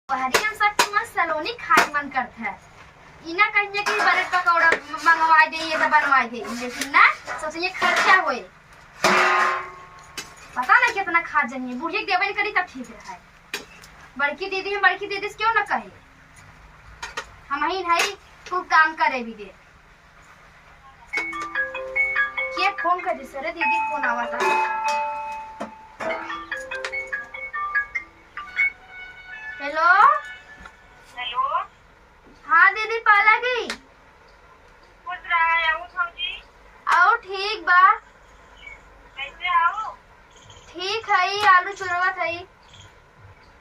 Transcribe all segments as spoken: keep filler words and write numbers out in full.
बहरी हम सबके मन सलोनी खाए मन करत है। ई ना कहिए कि ब्रेड पकौड़ा म-, मंगवाए दे, ये तो बनवाए दे, लेकिन ना, सोचिए खर्चा होए। पता ना कितना खा जाइए, बुढ़िया के देवे न करी तब ठीक रहे। बड़की दीदी हम बड़की दीदी से क्यों ना कहे, हम ही नहीं, खूब काम करे भी दे। के फोन कर दे सरे, दीदी फोन आवा था। हेलो। हेलो। हाँ दीदी, पाला गई। खुश रहा, आऊ भौजी। आऊ ठीक बा। कैसे आऊ? ठीक है, आलू चुरवत है।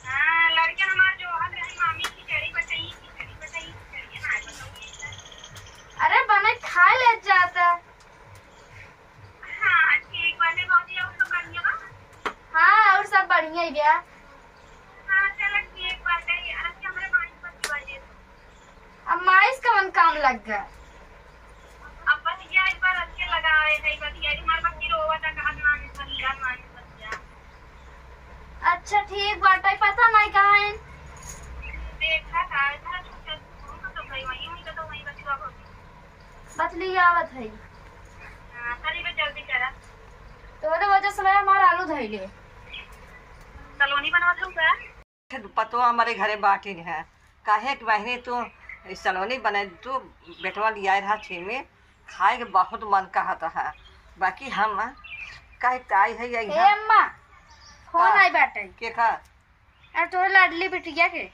हाँ, लड़के हमार जो हाथ रहे, मामी खिचड़ी बचाई, खिचड़ी बचाई, खिचड़ी ना बताऊँ। अरे बने खाए ले जाता। हाँ, ठीक बाटे भौजी, और सब बढ़िया बा? हाँ, और सब बढ़िया ही बा। हाँ, चलो ठीक बाटे, अरे हमरे माई पति बाजे। अब माई से कवन काम लग गया? अब बतिया एक बार अच्छे लगावे है, बतिया कि हमार बच्ची रोवत है, कहत नानी बतिया, नानी बतिया। अच्छा ठीक बाटे, पता नहीं कहाँ है। देखा था, इतना छोटा तो भाई वहीं, वहीं का तो वहीं बतिया भौजी। बतली आवत है। हाँ, चली बे, जल्दी करा। तोहरे वजह से मैं हमार आलू धइले। सलोनी बनवा था का? पतो हमारे घरे बाटी है, काहे कि बहिनी तू ई सलोनी बने, तू बेटवा लियाए रहा छीमी, खाए के बहुत मन कहत है, बाकी हम काहे के आई है यही ए ना। अम्मा, फोन का? आई बाटे। के का? अरे तोहरे लाडली बिटिया के।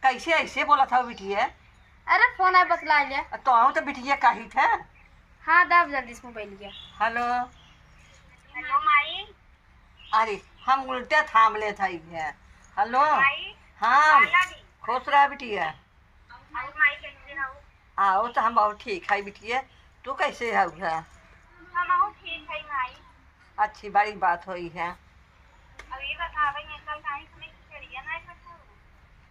कैसे ऐसे बोला था बिटिया? अरे फोन आई बतला ले। तो आऊँ तो बिटिया कही थे। हाँ, दाब जल्दी से मोबाइल लिया। हेलो। हेलो माई। अरे हम उल्टे थाम ले था ये। हेलो। माई। हाँ। पाला दी। खुश रहा बिटिया। और माई कैसे हो? आओ तो हम बहुत ठीक है बिटिया। तू कैसे हो है? हम बहुत ठीक है माई। अच्छी बड़ी बात होई है। अब ये बतावे, ये कल काहे समय खिचड़िया ना पठाऊ?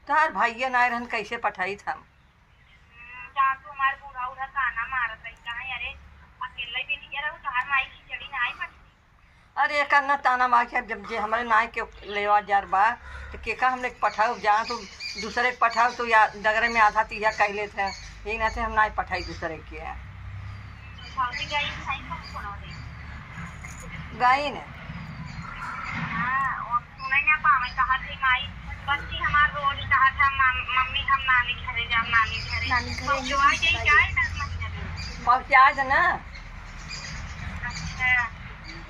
तोहार भाइया ना रहन, कैसे पठाई हम? हम्म, जहाँ तू हमार बूढ़ा उढ़ा ताना मारत रही, कहाँ अरे अकेले भी नहीं रहू, तोहार माई खिचड़ी ना पठती। अरे एकर ना ताना मार के, जब जे हमरे नाई के लेवा जार बा, तो केका हमने पठाऊ, जहाँ तू दूसरे के पठाऊ, तो या डगरे में आधा तीजा कह लेत है, यही नाते हम नाई पठाई दूसरे के। भौजी गई नहीं, कौन फोन हो रही? गई ने। हाँ, वो सुने ना पावे, कहा थी माई, बच्ची हमार रोज कहा था, "मम-, मम्मी हम नानी घरे जाब, नानी घरे।" नानी घरे पहुँचवा नहीं के जाए। जाए दस महीने में। पहुँचा दे ना। अच्छा,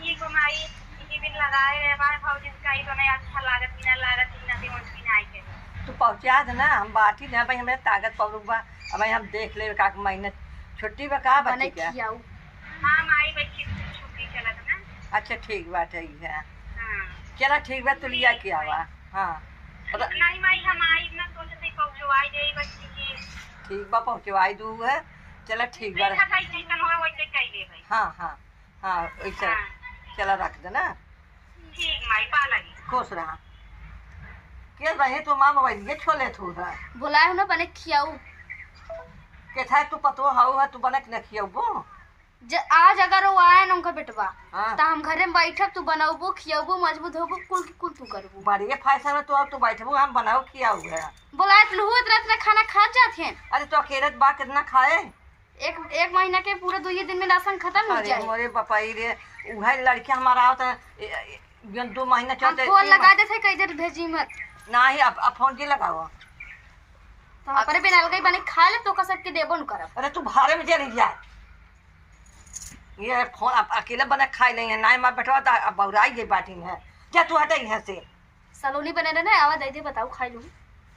ठीक हो माई, इही बिन लगाए रहे हमारे भौजी से, कई तो नहीं अच्छा लागत, बिना लागत, बिना देवन बिना आई के। तू पहुँचा दे ना, हम बाटी ना भाई, हमें ताकत पौरुख बा, अब भाई हम देख लेबे का महीने छुट्टी बा का बने बच्ची के? खियाऊ। हाँ माई, बच्ची के छुट्टी चलत ना। अच्छा ठीक बात है, है। हाँ। चला ठीक बा, तू लिया के आवा। हाँ। नहीं माई, हम आई ना, सोचते पहुँचवाई दे बच्ची के। ठीक बा, पहुँचवाई दू है। चला ठीक बा। जैसा कहीं चिकन होए, वैसे कह दे भाई। हाँ, हाँ, हाँ, वैसे हाँ। चला रख दे ना। ठीक माई, पा लगी। खुश रहा। के रहे तो माँ मोबाइल ये छोले थू है। बोलाए हो ना, बने खियाऊ। के था तू पतो हाउ है, तू बने के न खियाऊ बो? ज-, आज अगर वो आए ना उनका बेटवा, हाँ। त हम घरे में बैठब, तू बनौबो, खियौबो, मजबू धोबो, कुल की कुल तू करबो। बढ़िया फैशन में तू, अब तू बैठबो, हम बनाओ खियाऊ है। बोलाए त लुहु इतना, इतना खाना खा जात हैं। अरे तो अकेले बा कितना खाए? एक, एक महीना के पूरा दुइये दिन में राशन खत्म हो अरे जाए। मोरे बपाई रे, उहे लड़के हमारा आवत है, ए, ए, जौन दो महीना हम चलते, फोन तीन लगा महीना। देते हैं, कई देर भेजी मत। नाही, अब, अब फोन जी लगाओ। तो हम अपने बिना अलगई बने खा ले, तो का सबके देबो न करब। अरे तू भारे में चली जा। ये फोन अब अकेले बने खाई नहीं है, नाही मार बेटवा तो अब बौराई गई बाटी में। जा तू हटे यहाँ से। सलोनी बने रहे ना, आवा दे दे, बताओ, खाई लूँ।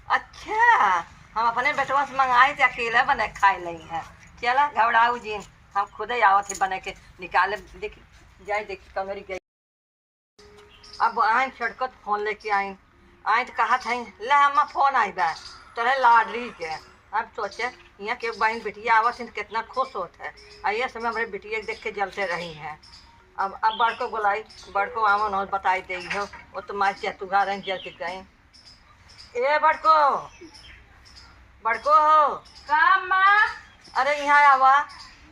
अच्छा, हम अपने बेटवा से मंगाए थे, अकेले बने खाई नहीं है। चला, घबराऊ जिन, हम खुदे आवत है बने के निकाले, देख, जाए देखी, कमरी गई। अब आइन छटकत फोन लेके आइन। आइन त कहत हई, "ले अम्मा, फोन आई बा, तोरे लाडली के।" अब सोचे, यहाँ के बहन बिटिया आवत हन, कितना खुश होत है। आ ये समय हमरे बिटिया के देख के जलते रही हैं। अब, अब बड़को बोलाई, बड़को आवन और बताई दे हो, वो तो मार चतुहा रही, जल के गई। ए बड़को, बड़को हो। का अम्मा? अरे यहाँ आवा।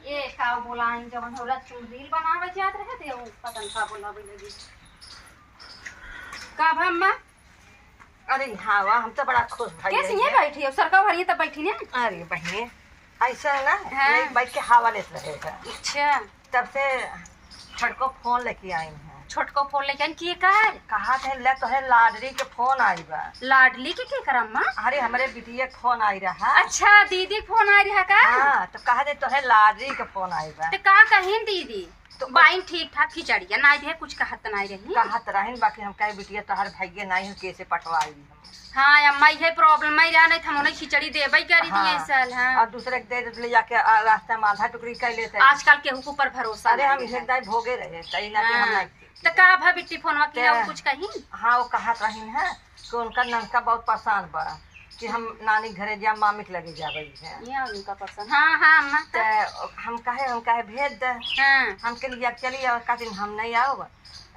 ए का बोला, जवन होला चुड़ील बनावे जात रहे थे, वो पता नहीं का बोला लगी। का भा अम्मा? अरे हाँ, वाह, हम तो बड़ा खुश भई कैसे रही ये है। बैठी है, सरका भरी तब बैठी ने। अरे बहिनी, ऐसा है ना, हाँ। यही बैठ के हवा लेत रहे हैं। अच्छा। तब से छोटको फोन लेके आई हैं। छोटको फोन लेके आई, के कर? कहा थे, ले तोहे लाडली के फोन आई बा। लाडली के, के कर अम्मा? अरे, हमरे बिटिया के फोन आई रहा। अच्छा, दीदी के फोन आई रहा का? हाँ, तो कहा दे, तोहे लाडली के फोन आई बा। तो का कहिन दीदी? तो बाइन ठीक ठाक खिचड़िया, नाई भी कुछ कहत नाई रही। कहत रहिन, बाकी हम कहे, बिटिया, तोहर भइये नाई हो, कैसे पठवाई हम? हाँ, अम्मा, इहे problem ही रहा, नहीं तो हम उन्हें खिचड़ी देबे करी थी हाँ। ये साल, हाँ। और दूसरे के दे दे, ले जाके, आ, रास्ता में आधा टुकड़ी कर लेते हैं। आजकल केहू के ऊपर भरोसा अरे, नहीं हम है। इहे दाई भोगे रहे, तई ना कि हम हाँ। नहीं तो का भा बिट्टी फोनवा की ते और कुछ कही? हाँ, वो कहत रहिन है कि उनका ननका बहुत परेशान बा कि हम नानी घरे जा, मामी के लगे जाबे है। ये उनका परेशान, हाँ, हाँ, अम्मा, तो ते हम कहे, हम कहे, भेज दे। हाँ। हमके लिए चली और का दिन हम नहीं आओ।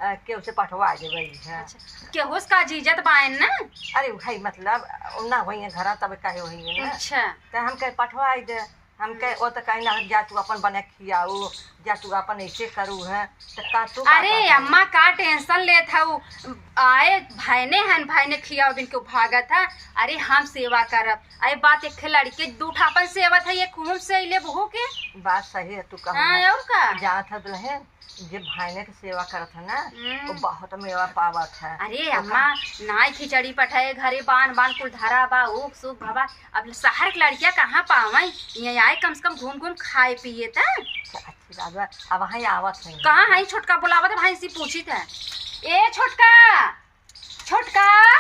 अ, केहू से पठवा देबे है। अच्छा, केहू से का जीजत बायन ना? अरे भाई, मतलब, उ ना होइए घरा, तब काहे होइए ना? अच्छा। त हम कहे पठवाई दे, हम कहे, हम्म। ओ त कहीं ना, जा तू अपन बने खियाऊ, जा तू अपन ऐसे करू है, त का तू का अरे करत हऊ? अम्मा, का tension लेत हऊ? आए भाई ने हन, भाई ने खियाऊ बिन के भागत है। अरे हम सेवा करब, अरे बात एक लड़के दू ठा अपन सेवत है, ये खून से अइले बहू के। बात सही है तू कहू हाँ, है। और का? जात है दुल्हन, जे भाईने के सेवा करत है ना, हम्म। वो बहुत मेवा पावत है। अरे ओकर अम्मा, नाई खिचड़ी पठाए घरे, बान बान कुल धरा बा, ऊख सूख भवा। अब शहर के लड़किया कहाँ पावे, ये आए कम से कम घूम घूम खाए पिए त। अच्छी बात बा, अब वहीं आवत है। कहाँ है छोटका, बुलावत है, भाई से पूछी थे। ए छोटका, छोटका,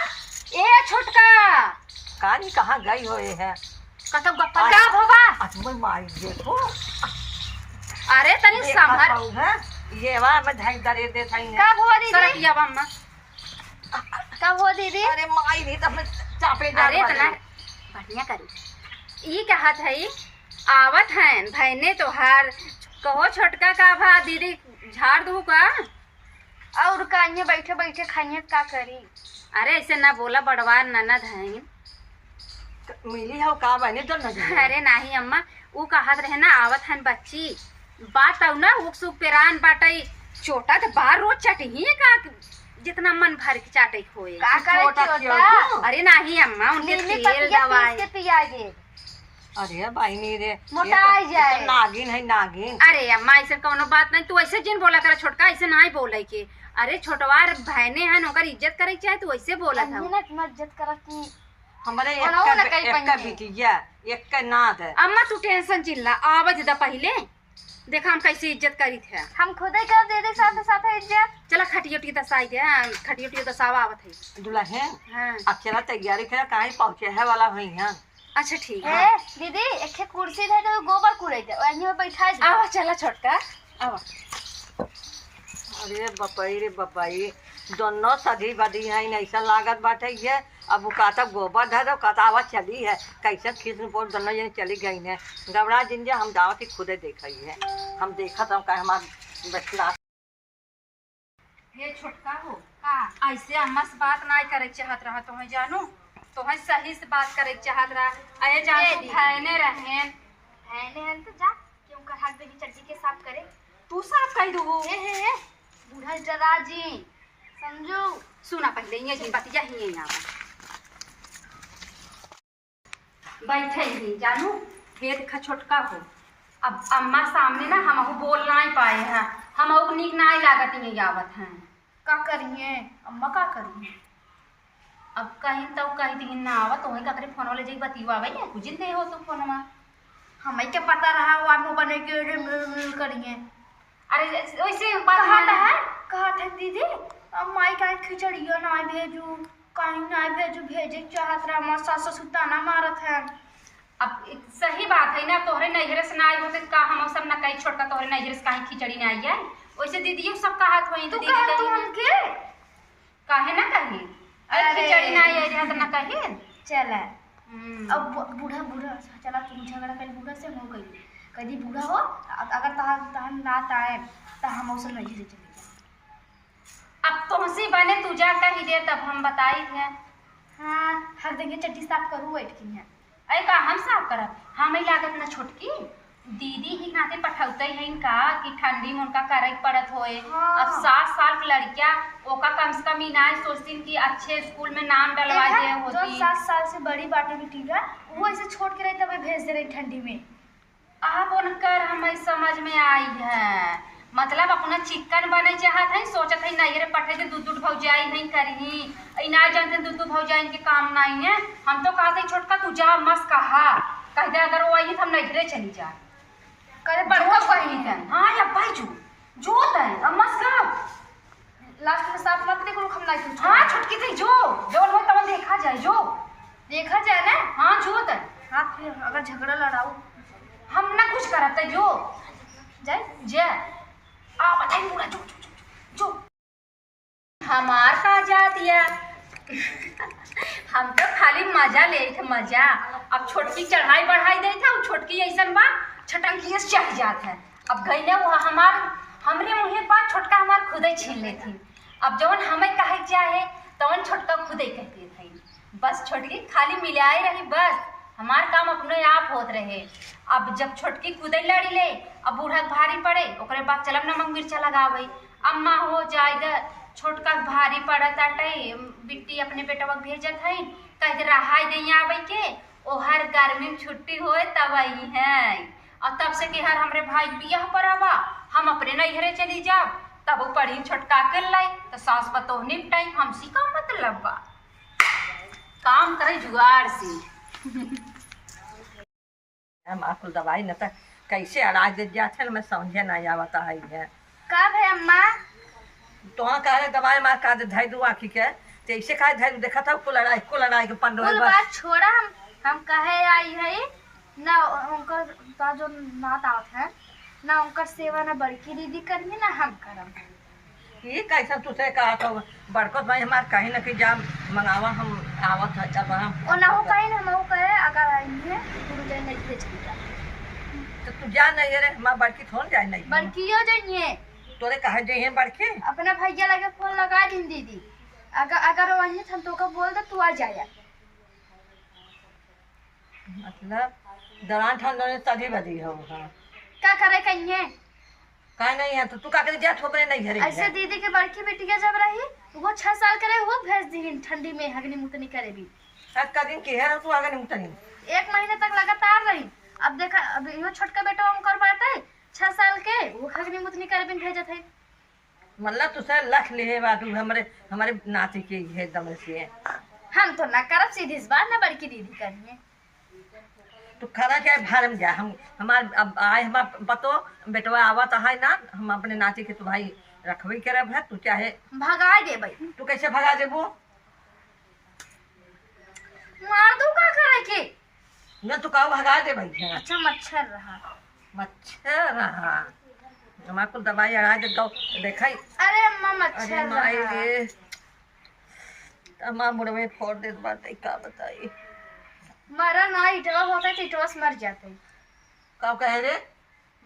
ए छोटका। का रे, कहाँ गई हो ये है? कतौ गप्पा आय। का भवा? अरे मोर माई, देखो। अरे तनी देखा संभर। पाऊ है? ये वा, मैं धई दरे दे थाई है। का भवा दीदी? सरक या बा अम्मा। का भवा दीदी? अरे माई, नहीं तो मैं चापे जा अरे मारे। इतना बढ़िया करी। ई कहत है, आवत हैं, भैने तोहार। कहो छोटका का भा दीदी झाड़ दू का? और का, इहे बैठे बैठे खाइए, का करी? अरे, ऐसे ना बोला, बड़वार ननद हईन। मिली हो का बने तो नजर? अरे नाही अम्मा, ऊ कहत रहे ना, आवत हन बच्ची। बात आऊ ना, उक सुक पेरान बाटई, चोटा त बार रोज चटही का, जितना मन भर के चाटे के होए। का करे चोटा चोटा? क्यों? अरे नाही अम्मा, उनके नीली तेल पतिया पीस दवाई। के पिया दे। अरे बहिनी रे, मोटाई ये तो, ये तो जाए। नागिन है, नागिन। अरे अम्मा, ऐसे कौनो बात नहीं, तू ऐसे जिन बोला करा छोटका, ऐसे नाही बोले के। अरे छोटवार बहने हैं, ओकर इज्जत करे के चाहे, तू ऐसे बोलत हऊ। इतना इतना इज्जत करत कि हमरे कोनो एक ना कही एक पहिने। बिटिया, एक नाद है। अम्मा तू tension जिन ला, आवे दे दा पहिले। देखा हम कैसे इज्जत करीत है। हम खुदे कर दे दे साथे साथे इज्जत। चला खटिया उटिया दसाई दे, हाँ, खटिया उटिया दसावा आवत है। दुल्हन, हाँ। अब चला तैयारी करा, काहे पहुँचे है वाला हुई है। अच्छा, ठीक है। ए, दीदी, एक ठे कुर्सी दे दे, गोबर कूड़े दे, ओही में बैठा दे। आवा, चला छोटका, आवा। अरे बपई रे बपई, दोनों सधी बधी हैं, ऐसा लागत बाटे ये। अब उ कहता गोबर धर दो, कहता आवा चली है। कैसे खीस में पड़ दोनों जने चली गई ने। घबरा जिन जा, हम जावत ही खुदे देखई है। हम देखत हम कहे हमार बचला। हे छोटका हो, का? ऐसे अम्मा से बात नाई करे के चाहत रहा तोहे जानू, तोहे सही से बात करे के चाहत रहा। अरे जानू, ए दीदी। भैने रहेन। भैने हन तो जा, क्यों कर हक देही चड्डी के साफ करे? तू साफ कर दू। हे, हे, हे, बूढ़ा डरा जी, समझू। सुना पहिले, ये जी बतिया ही है यहाँ पर। बैठे ही जानू, हे देखा छोटका हो, अब अम्मा सामने ना हमहू बोल नाई पाए हैं, हमहू के नीक नाई लागत ही आवत हैं। का करिए अम्मा, का करिए? अब कहीं तब कहीं दिन ना आवत, वहीं ककरे फोन वाले जाई बतियावे या कुछ दे हो तू फोनवा। हमें क्या पता रहा वो आदमी बने के रे मिल मिल करिए। अरे, वैसे बात कहत माने। है, कहत है, "दीदी, अब माई काहे खिचड़िया ना भेजू, काहे ना भेजू, भेजे के चाहत रहा, हमार सास ससुर ताना मारत है।" अब एक सही बात है ना, तोहरे नैहरे से ना आई होते का हम सब ना कही, छोटका तोहरे नैहरे से काहे खिचड़ी ना आई है? वैसे दीदी सब कहत होई तो तू दीदी कहे तू कही ना। हमके? काहे ना कही? अरे अरे। खिचड़ी ना आई रहा तो ना कही? चला। हम्म। अब बू-, बूढ़ा, बूढ़ा, चला तुम झगड़ा कर बूढ़ा से, हम कही। कभी बूढ़ा हो, अ-, अगर तहार, तहार नात आए, तो हम उसे नहीं ले चले जाए। अब तुमसे बने तू जा कही दे, तब हम बताई है। हाँ, हक देंगे चड्डी साफ करू बैठ की है। अरे का हम साफ करब? हम ही लागत ना छोटकी। दीदी ही नाते पठौते हैं का कि ठंडी में उनका करे के पड़त होए। हाँ। अब सात साल के लड़किया, ओका कम से कम ई नाय सोचतीन कि अच्छे स्कूल में नाम डलवा देखा, दे जो होती। सात साल से बड़ी बाटे बिटिया, वो ऐसे छोड़ के रही तबे भेज दे रही ठंडी में। अब उनकर हमें समझ में आई है, मतलब अपना चिक्कन बने चाहत है, सोचत है नैहरे पठे दे, दू दू भौजाई नहीं करही, ई ना जानते दू दू भौजाइन के काम नहीं है। हम तो कहते छोटका तू जा मस कहा, कह दे अगर वो आई तो हम नैहरे चली जा। करे बड़का जो बहिनी है। हाँ, या भाई जो, जो तय, अब मस कहा। लास्ट में साफ मत निकलू, हम ना कुछ हाँ, छोटकी तई जो, जवन हो तवन देखा जाए, जो। देखा जाए ना? हाँ, जो तय। हाँ, फिर अगर झगड़ा लड़ाऊ? हम ना कुछ करब तई जो। जाए? जे। आ, बताई पूरा, जो, जो, जो, जो। हमार का जात या? हम तो खाली मजा लेत है, मजा। अब छोटकी चढ़ाई बढ़ाई देत है, छोटकी ऐसन बा, छटंकिया से चढ़ जात है। अब गइले वो हमार, हमरे मुँहे बात छोटका हमार खुदे छीन लेथिन। अब जवन हमें कहे के चाहे, तवन छोटका खुदे कह देत है। बस छोटकी खाली मिलाए रही, बस हमार काम अपने आप होत रहे। अब जब छोटकी कूदे लड़ी ले, अब बूढ़ा के भारी पड़े, ओकरे बाद चलब नमक मिर्चा लगावे। अम्मा हो जाए दे, छोटका के भारी पड़त आटे, बिट्टी अपने बेटवा के भेजत है, कह दे रहाई दे आवे के, ओहर गर्मी में छुट्टी होए तब आई है। और तब से केहर हमरे भाई के बियाह पर आवा, हम अपने नैहरे चली जाब, तब वो पढ़ी छोटका के लाई, तो सास पतोह निपटाई, हमसी का मतलब बा? काम करे जुगाड़ से। हम कुल दवाई न त कैसे अड़ाइ दे जात है, मैं समझे ना आवत है ये। का भे अम्मा? तो हाँ कहे दवाई मार का दे धई दू आँखी के, तो ऐसे काहे धई दू? देखत है कुल अड़ाइ, कुल अड़ाइ के पंडो कुल बस। बात छोड़ा, हम, हम कहे आई है ना उनकर, ता जो नात आवत है, ना उनकर सेवा ना बड़की दीदी करही ना हम करब। ई कैसन तुसे कहा तो बड़को भाई हमार कहीं ना कि जा मंगावा, हम आवत है जब हम ओनाहू कहीं ना हमहू कहे अगर आइए गुरु जय नहीं भेज के जा। तो तू जा नहीं रे, हमार बड़की थोन जाए नहीं। बड़कियो जाइए। तोरे कहे जाइए बड़की? अपना भैया लगे फोन लगा दिन दीदी, अगर, अगर वहीं हम तोका बोल दे तू आ जाया। मतलब दलान ठान दोनों तभी बदी हो, हाँ। का करे कहिए? का नहीं है तो तू का करे जात हो अपने नहीं घरे ऐसे है। दीदी के बड़की बिटिया जब रही, वो छह साल के रही, वो भेज दी ठंडी में हगनी मुतनी करे भी। आज का दिन के है तू हगनी मुतनी? एक महीने तक लगातार रही। अब देखा, अब यो छोटका बेटा उनकर बाटे छह साल के, वो हगनी मुतनी करे बिन भेजत है। मतलब तुसे लख लिहे बाटू हमरे, हमरे नाती के ये दम से। हम तो ना करब, सीधी सी बात, ना बड़की दीदी करिए। तू खरा चाहे भार में जा, हम, हमार, अब आए हमार पतो, बेटवा आवत है ना, हम अपने नाती के तो भाई रखबे करब है, तू चाहे भगा देबै। तू कैसे भगा देबू? मार दू का करे के? न तो काऊ भगा दे भाई है। अच्छा, मच्छर रहा। मच्छर रहा। हमार कुल दवाई अड़ा दे तो देखाई। अरे अम्मा, मच्छर अरे माई रहा। रे। हमार मुड़वे फोड़ देत बाटे, का बताई। मरा ना, इटवा होता तो इटवा से मर जाते। का कहे रे?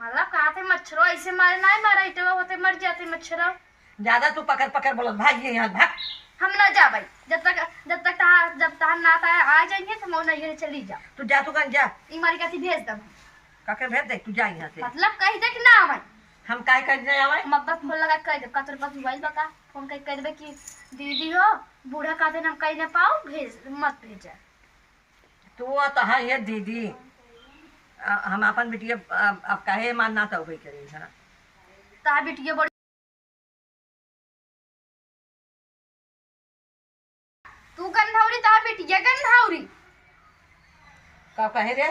मतलब, कहा थे मच्छरो ऐसे मारे, ना मारा, इटवा होते मर जाते मच्छरो। ज्यादा तू पकड़ पकड़ बोलत, भाग ये यहाँ, भाग। हम ना जाबै, जब तक, जब तक तहा-, जब तहार नात आए, आ जाइए, तो हम नैहर चली जा। तू जा, तू कहीं जा। ई मारी कहती भेज दम। काके भेज दे, तू जा यहाँ से। मतलब, कह दे कि ना आवे। हम काहे कह दे आवे? हम अब फोन लगा के कह दे, कतर बस मोबाइल बता, फोन करके कह देबे कि दीदी हो, बूढ़ा कहते हम कहीं ना पाओ, भेज, मत भेजा। तू तो है ये दीदी, आ, हम अपन बिटिया, आ, अब काहे मानना तो होई करी है। ता बिटिया बड़ी, तू गंधौरी, ता बिटिया गंधौरी। का कहे रे?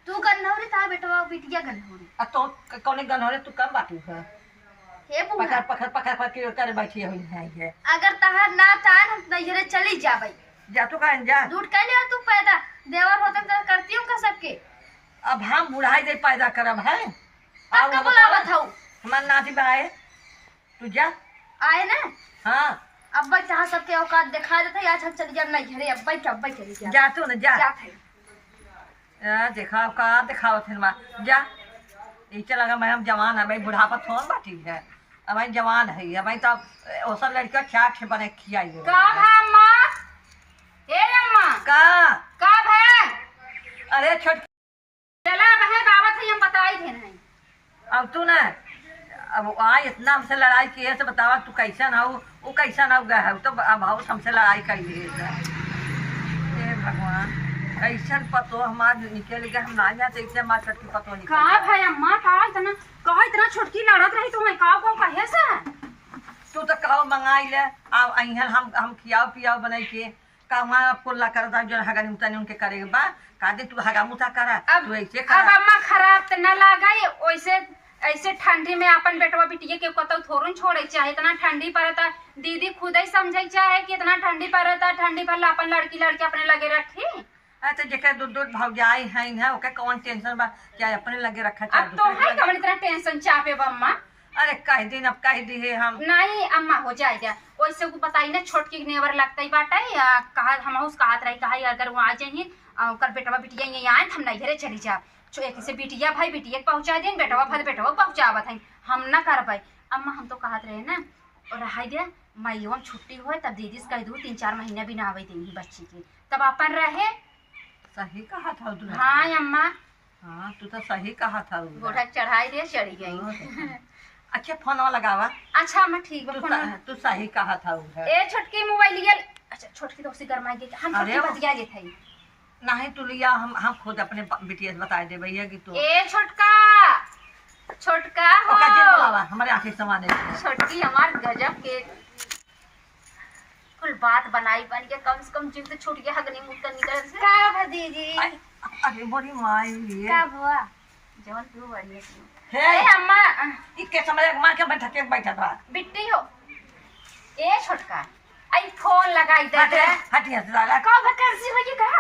तू गंधौरी, ता बेटवा बिटिया गंधौरी। आ तो क-, कौने गंधौरी तू कम बाटू है? हे बूढ़ा। पकड़, पकड़, पकड़, पकड़ के करे बैठी हुई है ये। अगर तहार ना तान, हम नैहरे चली जाबै। जा तू कहें जा। झूठ कह लिया तू पैदा, देवर होते तो करती हूँ का सबके। अब हम बुढ़ाई दे पैदा करब है। अब अब का बोलावत हऊ? हमार नाती बा आए, तू जा। आए ना? हाँ। अब बैठ तहार सबके औकात दिखा देते, आज हम चली जाब नैहरे, अब बैठ, अब बैठ चली जाब। जा तू ना, जा। जात है। आ, देखा, का देखावत है माँ? जा। ई चला गा, मैं हम जवान है, भाई बुढ़ापा थोन बाटी है। अब भाई जवान है, अब भाई तो, ए, ओसर लड़का चार ठे बने खियाई हो। का भा अम्मा? ए अम्मा? का? का भा? अरे छोट चला, अब है बावत है, हम बताई। नहीं। अब तू ना, अब आ इतना हमसे लड़ाई किहे से बतावा, तू कैसन हऊ, उ कैसन हऊ गए हऊ, तो अब हऊ हमसे लड़ाई कर लिए से। हे भगवान, कैसन पतो हमार निकल गए, हम ना जाते इसे हमार छोटकी पतो निकल का गए। भाई अम्मा, का इतना, का इतना छोटकी लड़त रही तुम्हें, का, का कहे से? तू तो कहो मंगाई ले, आ अइहन हम, हम खियाओ पियाओ बनाई के, का वहाँ कुल्ला करता जो हगनी उतनी उनके करे के बा, का दे तू हगा मुता करा, अब, तू ऐसे अब करा। अम्मा खराब त न लागे, ओइसे, ऐसे ठंडी में अपन बेटवा बिटिया के कतौ थोड़न छोड़े चाहे, इतना ठंडी पड़ता, दीदी खुद ही समझे चाहे कि इतना ठंडी पड़ता, ठंडी पड़ला अपन लड़की लड़के अपने लगे रखी। अरे तो जेकर दो, दो भौजाई हैं, हैं, ओके कौन tension बा, चाहे अपने लगे रखा, चाहे अब दूसरे तो के है लगे। कौन इतना tension चापे बा अम्मा? अरे कह दिन, अब कह दी है हम। नहीं अम्मा, हो जाए जा। ओइसे को बताई ना, छोटकी के नेवर लगता ही बाटे, या कहा, हम उस कहत रही, कहा, अगर वो आ जाइए, आ, ओकर बेटवा बिटिया ये आए, त हम नैहरे चली जा। छो-, एक से बिटिया भाई, बिटिया के पहुँचा दें, बेटवा भाई, बेटवा के पहुँचावत है, हम ना करबै। अम्मा, हम तो कहत रहे ना, और रहाई दे, माइयों छुट्टी होए, तब दीदी से कह दू, तीन चार महीना भी ना आवे देंगी बच्ची के, तब अपन रहे। सही कहा था तू। हाँ अम्मा। हाँ, तू तो सही कहा था। बूढ़ा के चढ़ाई दे, चढ़ी गई। हाँ, तो। अच्छा, फोनवा लगावा। अच्छा अम्मा, ठीक बा, तू फोनवा। स-, तू सही कहा था उ है। ए छोटकी मोबाइल लिया। अच्छा, छोटकी तो उसी गरमाई गई, हम अरे छोटकी वो बतिया लेत हई। नहीं, तू लिया, हम, हम खुद अपने ब-, बिटिया से बताई दे भैया कि तू ए छोटका, छोटका हो। ओका जिन बुलावा, हमारे आँखें समान है। छोटकी हमार गजब के कुल बात बनाई बन के, कम से कम जीव तो छूट गया, हगनी मुतन निकल से। का भा दीदी? अरे, अरे, बड़ी माई ये। का बुआ? जवन तू बढ़िया तू। हे! ए, अम्मा। ई के समय एक माँ के बैठक के बैठक बा। बिट्टी हो। ए, छोटका। आई फोन लगाई दे हट, दे। हट, हट, हट, लगा। का भा, कैसी हो ये का?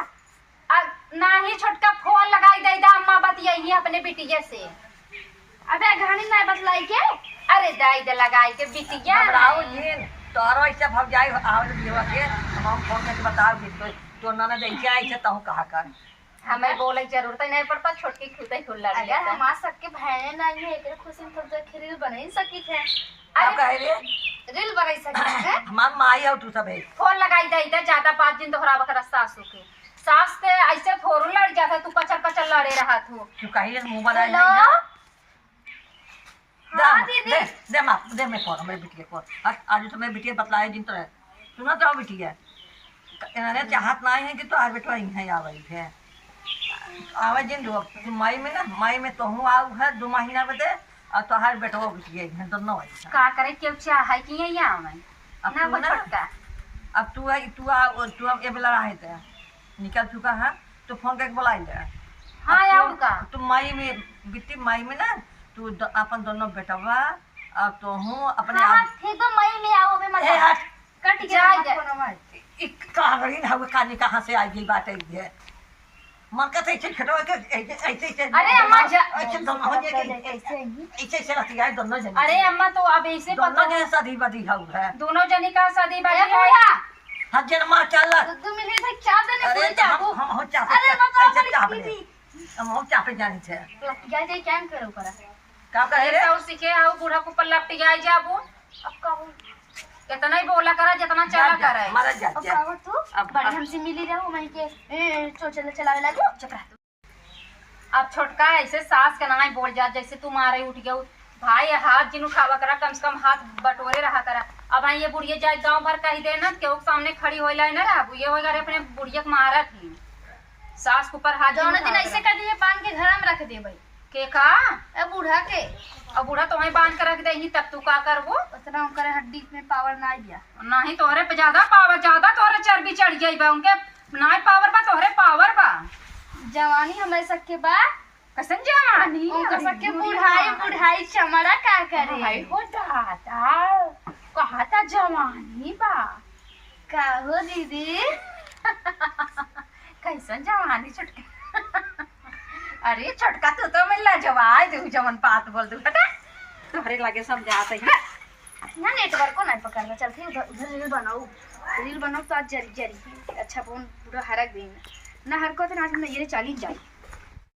आ, नाही छोटका, फोन लगाई दे दा, अम्मा बतियाई अपने बिटिया से। अबे घानी ना बतलाई के? अरे दाई दे लगाई के बिटिया घबराओ नहीं। जिन, तोरो ऐसे भौजाई आवत बियाह के, हम फोन करके बताओ कि तो, तो ननद ऐसे आई से तहु कहा कर। हमें बोले के जरूरत ही नहीं पड़ता, छोटकी खुद ही खुद लड़ अरे लेता। हमार सबके बहने नहीं है, एकरे खुशी में तो देख reel बना ही सकी थे। का अरे कहे रे? Reel बना ही सकी थे। हमार माई हो तू सब है। फोन लगाई दे दा, ज्यादा बात जिन दोहरावा कर सासू के। सास से ऐसे थोड़ू लड़ जाता, तू कचर कचर लड़े रहा तू। तू कहीं मुंह बनाए हेलो? नहीं ना? दे हाँ, अम्मा, दीदी। दे, दे अम्मा, दे मैं फोन, मेरे बिटिया फोन। आज, आज तो मेरे बिटिया बतलाए दिन तो है। सुना तो बिटिया, इन्होंने चाहत ना है कि तो आज बेटवा यहीं आवे है। आवे जिन दो, मई में ना, मई में तोहू आऊ है दो महीना बदे, और तोहार बेटवा बिटिया है, दोनों आई है। का करे, केहू चाहे कि यहीं आवे? अब ना तू वो ना, छोटका। अब तू आई, तू आ, तू अब ए बेला रहे थे, निकल चुका है, तो फोन करके बुलाई ले। हाँ, अब तू, और का? तू मई में, बिट्टी मई में ना, तू द-, अपन दोनों बेटवा, अब तोहू अपने हाँ, आप हाँ, ठीक बा, मई में आओ, अबे मत ए, आओ। हट। कट गया जाए हमार दे। फोनवा। इ का रही ना, वो कानी कहाँ से आ गई बात है ये? मन का तो ऐसे खटवा के, ऐसे, ऐसे, ऐसे अरे अम्मा, जा- ऐसे दोनों हो जाए कि ऐसे, ऐसे, ऐसे रतिया दोनों जने। अरे अम्मा, तो अब ऐसे दोनों पता जने शादी वादी हऊ है। दोनों जने का शादी वादी ए है। बुढ़ा। हाँ, जन माँ चल। दो, दो मिनट है, चाय देने अरे, भूल तो हम, जाबू। हम हो चाय पे अरे, चाय, बताओ ऐसे हमारी चाय पे। दीदी। हम हो चाय पे जानी थे। लतिया जे क्या करो करा? का कहे रे? ऐसा सीखे आओ, बूढ़ा को पल्ला पिया जाबू। अब कहूँ। इतना ही बोला करा, जितना चला जा, करे। हमारा जा, अब जा। कहो तू, अब, बड़े अब हमसे मिली रहो, वहीं के, ए, चोचला चलावे लागो, चुप रह तू। अब छोटका ऐसे सास के नाई बोल जा, जैसे तू मारे उठ गयो। भाई हाथ जिन उठावा करा, कम से कम हाथ बटोरे रहा करा। अब आई ये बुढ़िया जाए गाँव भर कह दे ना, केहू के सामने खड़ी होइला ना रहबू, ये होइला रे अपने बुढ़िया के मारत ही। सास के ऊपर हाथ जिन जौने दिन उठावा ऐसे करा। कर दिए, बांध के घर में रख दे भाई। के का? ए बूढ़ा के। अब बूढ़ा तोहे बांध के रख देही, तब तू का करबो? उतना उनकर हड्डी में पावर ना आइया। नहीं, तोहरे पे ज्यादा पावर, ज्यादा तोहरे चर्बी चढ़ गई बा। उनके नाय पावर बा, तोहरे पावर बा। जवानी हमारे सबके बा। कैसन जवानी? उनका सबके बुढ़ाई, बुढ़ाई चमड़ा का करे? हाय हो दादा, कहा था जवानी बा। का हो दीदी? कैसन जवानी छोटका? अरे छोटका, तू तो मैं लजवाए देऊ, जवन बात बोल दू, हटा। तोहरे लगे समझात है। यहाँ network को नहीं पकड़ना, चलते उधर, उधर reel बनाऊ, reel बनाऊ तो आज जरी, जरी। अच्छा, फोन पूरा हरक दिन ना हरकत ना, आज मैं ये चाली जाई।